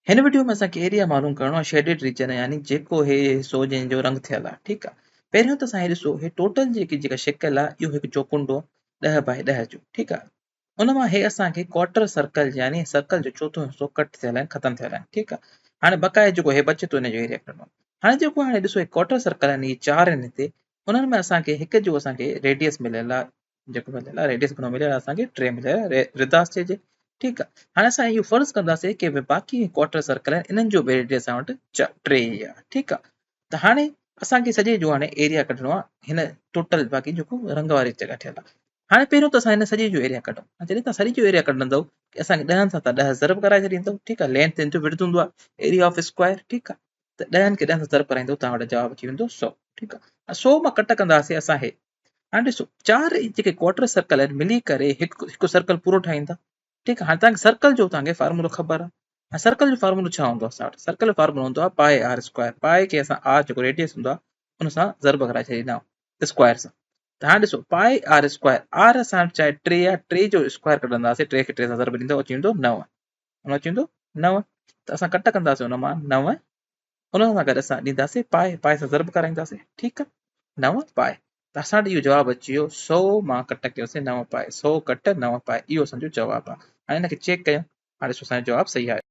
هن وڊيو ۾ اسان کي ايريا معلوم ڪرڻو آهي شيڊيڊ ريجن يعني جيڪو هي حصو جنهن جو رنگ ٿيل آهي ٺيڪ آهي پهريون ته اسان هي ڏسو هي ٽوٽل جيڪي جيڪا شڪل آهي اهو هڪ چوڪنڊو آهي 10 باء 10 جو ٺيڪ آهي ان مان هي اسان کي ڪوارٽر سرڪل يعني سرڪل جو چوٿون حصو ڪٽ ٿيل آهن ختم ٿيل آهن ٺيڪ آهي هاڻي بقايا جيڪو هي بچي ٿو ان جو ايريا ڪڍڻو هاڻي جيڪو هاڻي ڏسو هي ڪوارٽر سرڪل آهن هي چار آهن هتي انهن ۾ اسان کي هڪ جو اسان کي ريڊيس مليل آهي جيڪو مليل آهي ريڊيس گهڻو مليل آهي اسان کي 3 مليل آهي رداس چئجي ٺيڪ آهي هاڻي اسان اهو فرض ڪنداسين ڪي باقي ڪوارٽر سرڪل آهن انهن جو به ريڊيس اسان وٽ 3 ئي آهي ٺيڪ آهي ته هاڻي اسان کي سڄي جو هاڻي ايريا ڪڍڻو آهي هن ٽوٽل باقي جيڪو رنگ واري جڳهه ٺهيل آهي هاڻي پهريون ته اسان هن سڄي جو ايريا ڪڍون جڏهن تان سڄي جو ايريا ڪڍندو ڪي اسان کي ڏهن سان تان 10 ضرب ڪرائي ڇڏيندو ٺيڪ آهي لينٿ ان جو وڊٿ هوندو آهي ايريا آف اسڪوائر ٺيڪ آهي ته ڏهن کي 10 سان ضرب ڪرائيندو تان وٽ جواب اچي ويندو 100 ٺيڪ آهي 100 مان ڪٽ ڪنداسين اسان هي هاڻي ڏسو چار ئي جيڪي ڪوارٽر سرڪل آهن ملي ڪري هڪ هڪ سرڪل پورو ٺاهيندا ٺيڪ آهي هاڻي توهان کي سرڪل جو توهان کي فارمولو خبر آهي سرڪل جو فارمولو ڇا هوندو آهي اسان وٽ سرڪل جو فارمولو هوندو آهي پائي آر اسڪوائر پائي کي اسان آر جيڪو ريڊيس هوندو آهي ان سان ضرب ڪرائي ڇڏيندا آهيون اسڪوائر سان ته هاڻي ڏسو پائي آر اسڪوائر آر اسان وٽ چاهي ٽي آهي ٽي جو اسڪوائر ڪڍنداسين ٽي کي ٽي سان ضرب ڏيندو اچي ويندو نو ان اچي ويندو نو ته اسان ڪٽ ڪنداسين ان مان نو ان سان گڏ اسان ڏينداسين پائي، پائي سان ضرب ڪرائينداسين، ٺيڪ آ، نو پائي ته اسان وٽ اهو جواب اچي ويو سو مان ڪٽ ڪيوسين نو پائي، سو ڪٽ نو پائي اهو اسان جو جواب آ. هاڻي ان کي چيڪ ڪيون، هاڻي ڏسو اسان جو جواب صحيح آيو.